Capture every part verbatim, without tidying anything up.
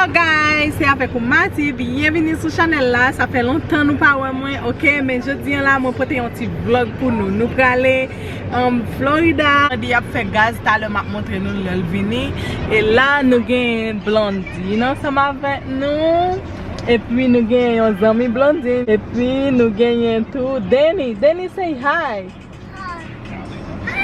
Guys, se avèk ou Mati, byenvini sou chanèl la. Sa fè lontan nou pa wè mwen, oke? Men jodi an la, mwen pote yon ti vlog pou nou. Nou prale, um, Florida. Andy ap fè gaz, talè m ap montre nou lè l vini. E la, nou gen Blondine ansanm avèk nou. Epi nou gen yon zanmi Blondine. Epi nou genyen tou Danny. Danny, say hi.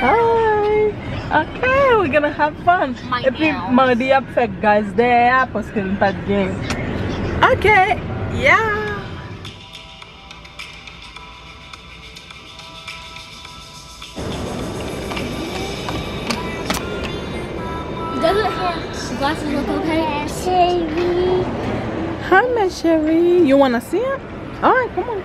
Hi. Okay, we're gonna have fun. Epi Mandy ap fè gaz dèyè a paske li pa t gen. Okay, yeah. Doesn't her glasses look okay? Hi, my chérie. You wanna see it? All right, come on.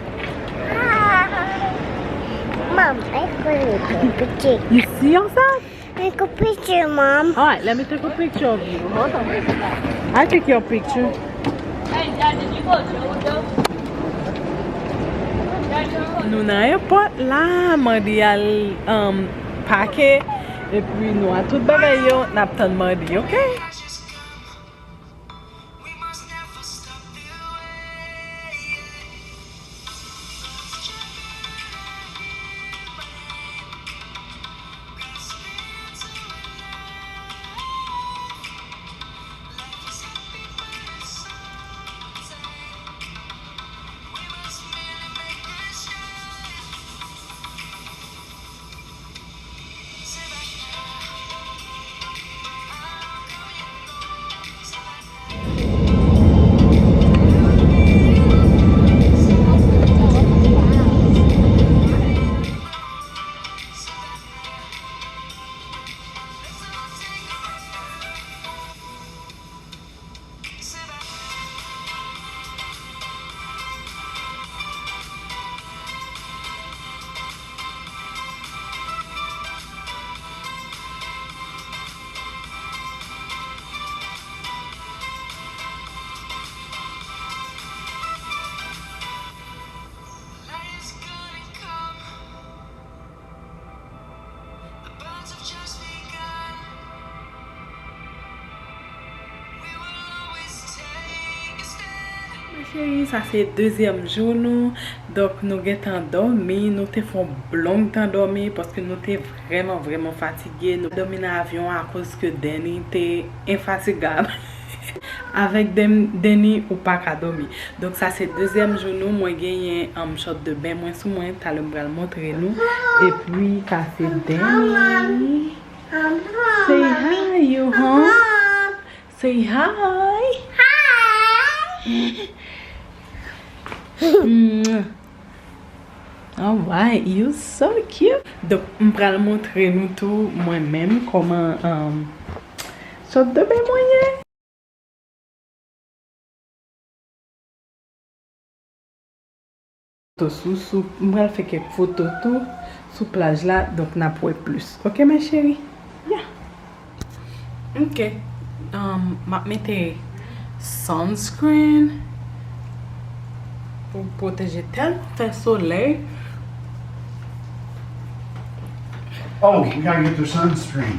Mom, I want to take a picture. You see yourself? Take a picture, Mom. All right, let me take a picture of you. Hold on. I take your picture. Nou nan èpòt la, Mandy al, um, pake, epi nou a tout bagay yo, n ap tann Mandy, oke? Mwen cheri, sa se dezyèm jou nou. Donk, nou gentan dòmi. Nou te fè yon long tan dòmi paske nou te vrèman, vrèman fatige. Nou dòmi nan avyon an akoz ke Danny te enfatigab. Avèk Den-, Danny, ou pa ka dòmi. Donk, sa se dezyèm jou nou. Mwen genyen, um, short de ben mwen sou mwen. Talè m pral montre nou. Epi, sa se Danny. Say hi, you, huh? Say hi. Hi. Mwah. All right, you so cute. Donk, m pral montre nou tou mwen menm kòman, um, short de ben mwen ye. Foto sou, sou, m pral fè kèk foto tou sou plaj la, donk n ap wè plis. Oke, ma chérie? Yeah. Oke. Um, m ap mete sunscreen pou pwoteje tèt, fè solèy. Oh, we gotta get the sunscreen.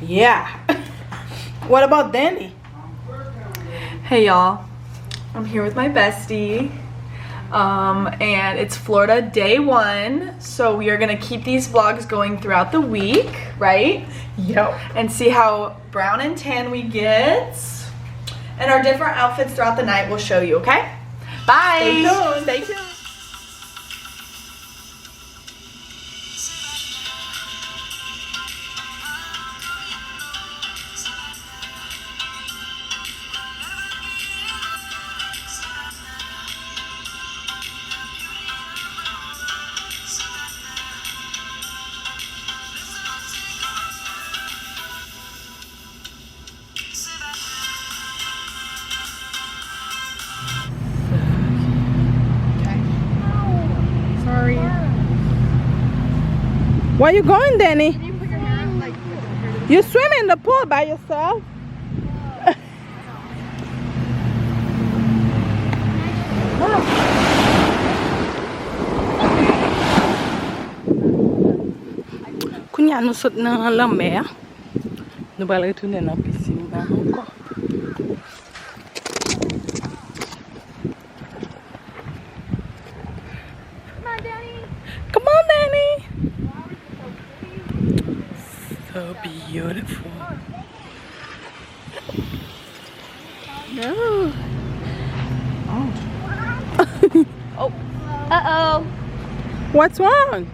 Yeah. What about Danny? Hey y'all, I'm here with my bestie. Um, and it's Florida day one, so we are gonna keep these vlogs going throughout the week, right? Yep. And see how brown and tan we get, and our different outfits throughout the night. We'll show you, okay? Bye. Stay tuned. Stay tuned. Sorry. Where you going, Danny? You swim in the pool by yourself? Kounye a nou sot nan lanmè a. Nou pral retounen nan pisin nan ankò. So beautiful. No. Oh. Oh. Uh oh. What's wrong?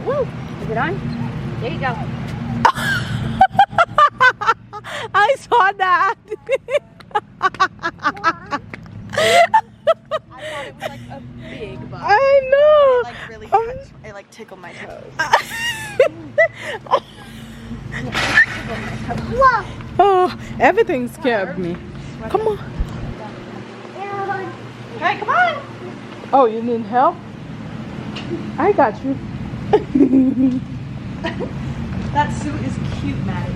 Woo! Is it on? There you go. I saw that. I thought it was like a big bug. I know. Like really Um, touched. It like tickled my toes. Whoa! Oh, everything scared me. Come on. Hey, come on. Oh, you need help? I got you. That suit is cute, Maddie.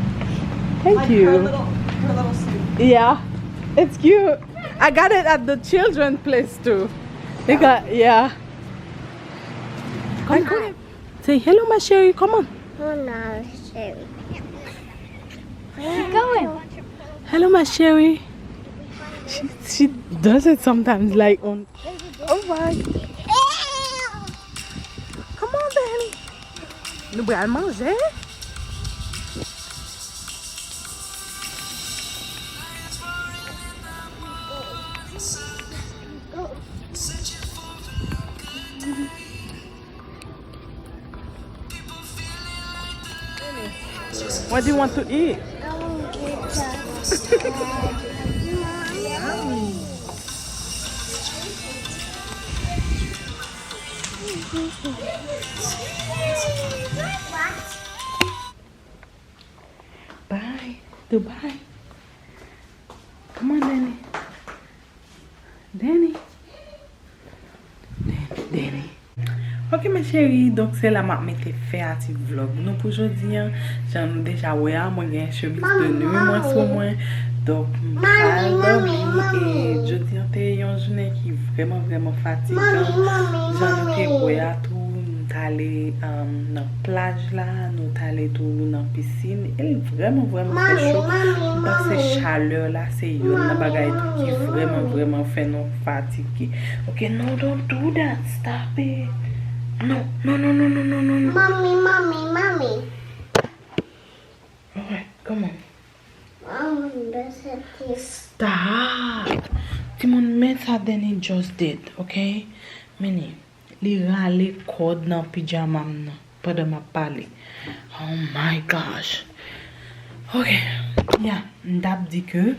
Thank Like you. Her little, her little suit. Yeah, it's cute. I got it at the children place too. They got, yeah. I couldn't. Say hello, my chérie. Come on. Hold on, Sherry. Keep going. Hello, my chérie. She, she does it sometimes, like on. Oh my. Come on, Danny. Nou pral manje. What do you want to eat? Bye. Dubai. Come on, Danny. Danny. Danny, Danny. Ok, mes chéries, donk se la m ap mete fen a ti vlog nou pou jodi a. Jan nou deja wè a, mwen gen chemiz de nuit mwen sou mwen. Donk, m pral dòmi. E jodi a te yon jounen ki vrèman, vrèman fatigan. Jan nou te wè a tou, m t ale, um, nan plaj la, nou t ale tou nan pisin. E l vrèman, vrèman fè cho. M panse chalè la, se youn nan bagay tou ki vrèman, vrèman fè nou fatige. Ok, no, don't do that. Stop it. No, no, no, no, no, no, no, no. Mommy, mommy, mommy. Alright, come on. Mommy, that's a kiss. Stop. Timoun, men sa Danny just did, ok? Men li, li rale kòd nan pijama m nan pandan m ap pale. Oh my gosh. Ok, yeah, m t ap di ke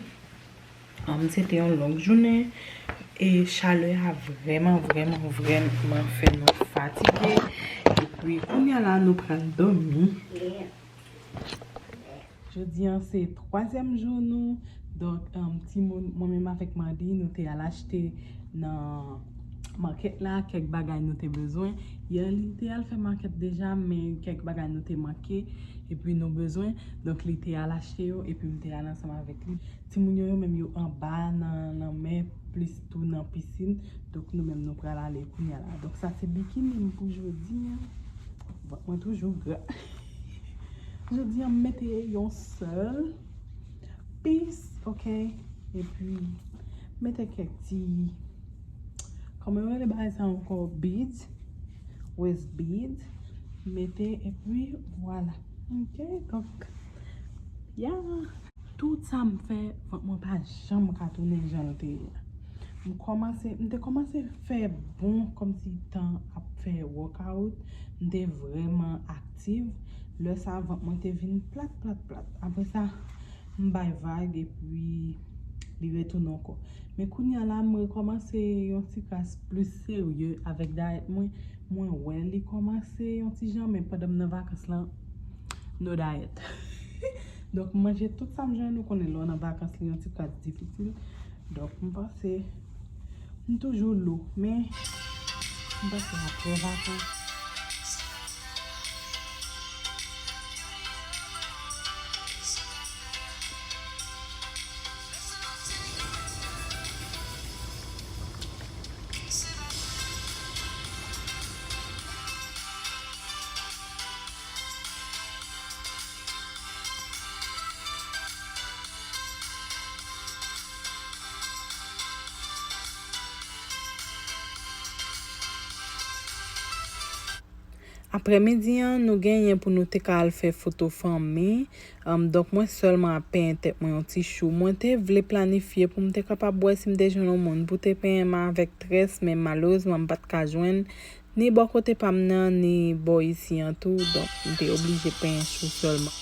um, se te yon long jounen e chalè a vrèman, vrèman, vrèman fè nou fatige. Epi kounye a la, nou pral dòmi. Jodi a se twazyèm jou nou. Donk, um, timoun, mwen menm avèk Mandy, nou te al achte nan makèt la kèk bagay nou te bezwen. Yè li te al fè makèt deja, men kèk bagay nou te manke epi nou bezwen. Donk, li te al achte yo epi m te al ansanm avèk li. Timoun yo, yo menm yo anba nan lanmè, plis tou nan pisin. Donk, nou menm nou pral ale kounye a la. Donk, sa se bikini m pou jodi a. Vant mwen toujou gra. Jodi a m mete yon sèl pis, ok? Epi mete kèk ti, kòman yo rele bagay sa ankò? Beads, waist beads. Mete epi vwala. Ok, donk, yeah. Tout sa m fè, vant mwen pa janm ka tounen jan l te ye a. M kòmanse, m te kòmanse fè bon, kòmsi tan ap fè workout. M te vrèman aktif. Lè sa, vant mwen te vin plat, plat, plat. Apre sa, m bay vag epi li retounen ankò. Men kounye a la, m rekòmanse yon ti kras plis serye avèk dayèt mwen. Mwen wè li kòmanse yon ti jan, men pandan m nan vakans lan, no diet. Donk, m manje tout sa m jwenn, ou konnen lè w nan vakans li yon ti kras difisil. Donk, m panse m toujou lou, men m panse apre vakans, Aprèmidi an, nou genyen pou nou te ka al fè foto fanmi. Am, donk, mwen sèlman ap penyen tèt mwen yon ti chou. Mwen te vle planifye pou m te kapab wè si m te jwenn yon moun pou te penyen m avèk très, men malerezman, m pa t ka jwenn ni bò kote pa m nan, ni bò isi an tou. Donk, m te oblije penyen chou sèlman.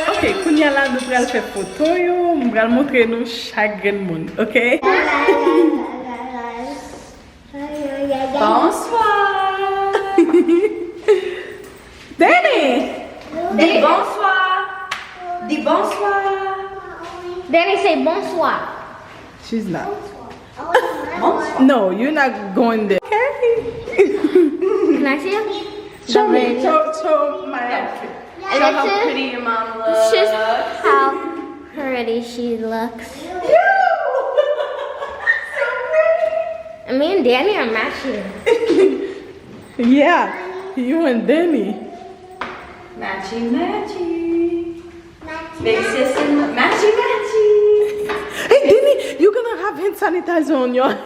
Ok, kounye a la, nou pral fè foto yo. M pral montre nou chak grenn moun, ok? Bonswa! Danny! Di bonswa! Di bonswa! Danny, say bonswa. She's not. Bonswa! No, you're not going there. Okay. Can I see you? Show me. Show, show my outfit. Show how pretty your mom looks. Just how pretty she looks. Me and Danny are matching. Yeah, you and Danny. Matchy, matchy. Big sis and matchy, matchy. Hey, Danny, you're gonna have hand sanitizer on your.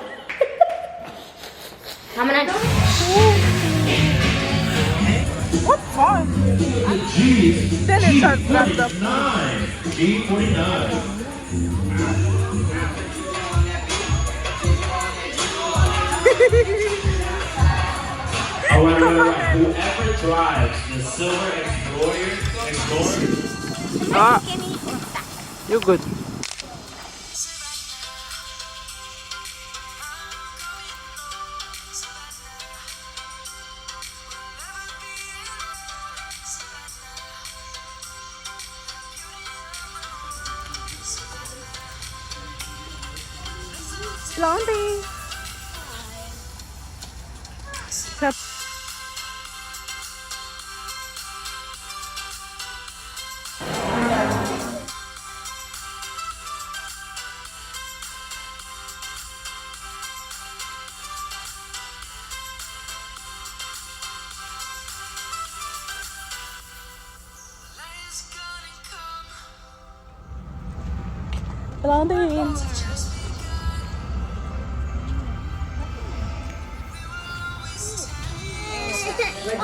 I'm gonna. What fun! Danny just grabbed the phone. G forty-nine. All right, all right, all right. Whoever drives the silver Explorer, Explorer. Ah, you good. Blondie. Blondie.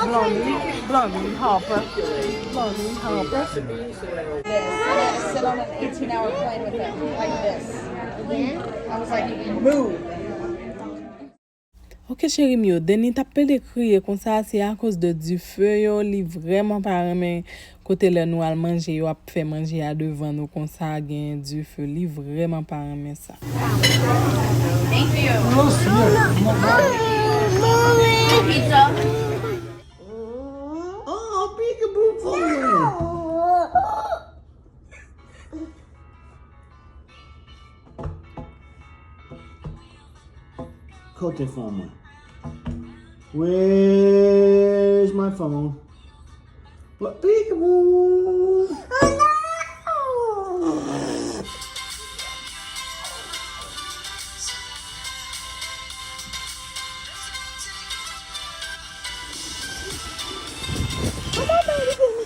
Blondie, Blondie, hop. Blondie, hop. Sit on an eighteen hour plane with him, like this. I was like, move. Ok, cheri m yo, Danny t ap plede kriye konsa, se akoz de dife yo, li vrèman pa renmen kote lè nou al manje, yo ap fè manje a devan nou konsa, gen dife, li vrèman pa renmen sa. Thank you. Pizza. Oh, peekaboo for you. Kote fon mwen? Where's my phone? What, peekaboo? Come on, baby, baby.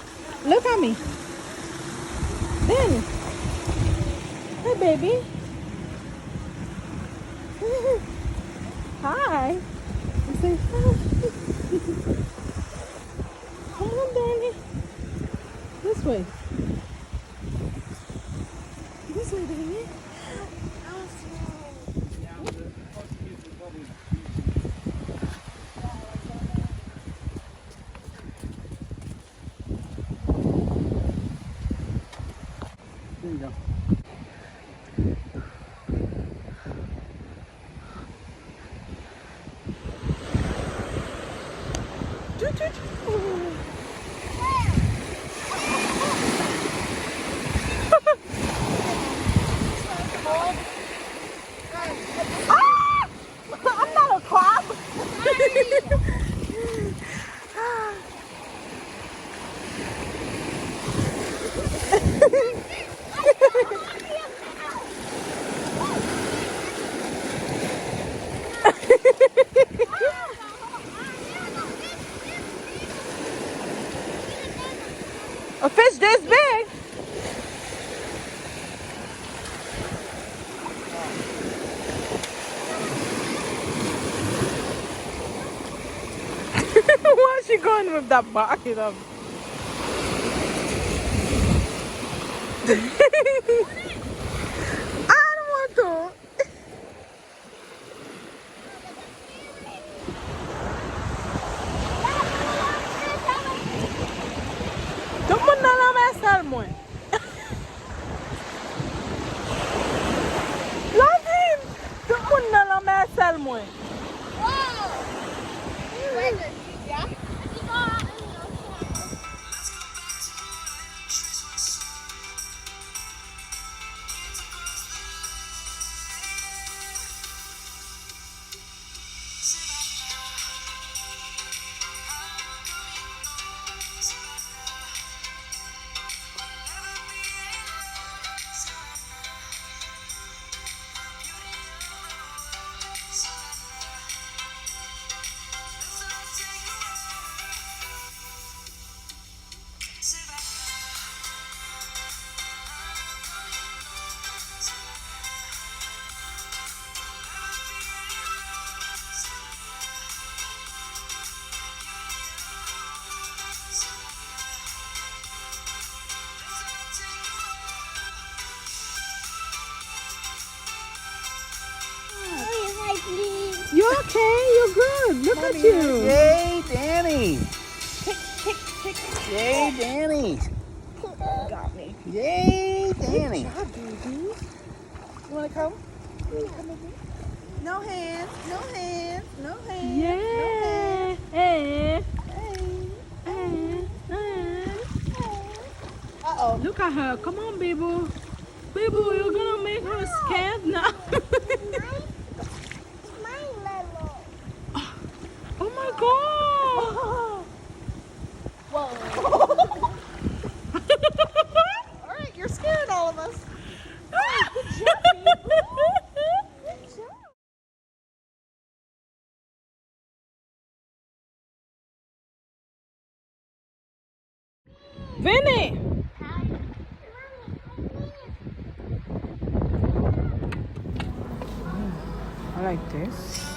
Look at me. Danny. Hey, baby. Hi. Say hi. Come on, Danny. This way. This way, Danny. I'm not a crab. A fish this big. Where she going with that bucket of? I don't want to. Tout moun nan lanmè sèl mwen. Londine, tout moun nan lanmè sèl mwen. You okay? You good. Look at you. Yay, Danny. Kick, kick, kick. Yay, Danny. Got me. Yay, Danny. Good job, baby. You wanna come? You wanna come with me? No hands, no hands, no hands, no hands. Yeah. Hey. Hey. Hey. Hey. Uh-oh. Look at her. Come on, Bibu. Bibu, you're gonna make her scared now. It's my level. Oh my God. Whoa. All right, you're scaring all of us. Good job, Bibu. Good job. Vini! I like this.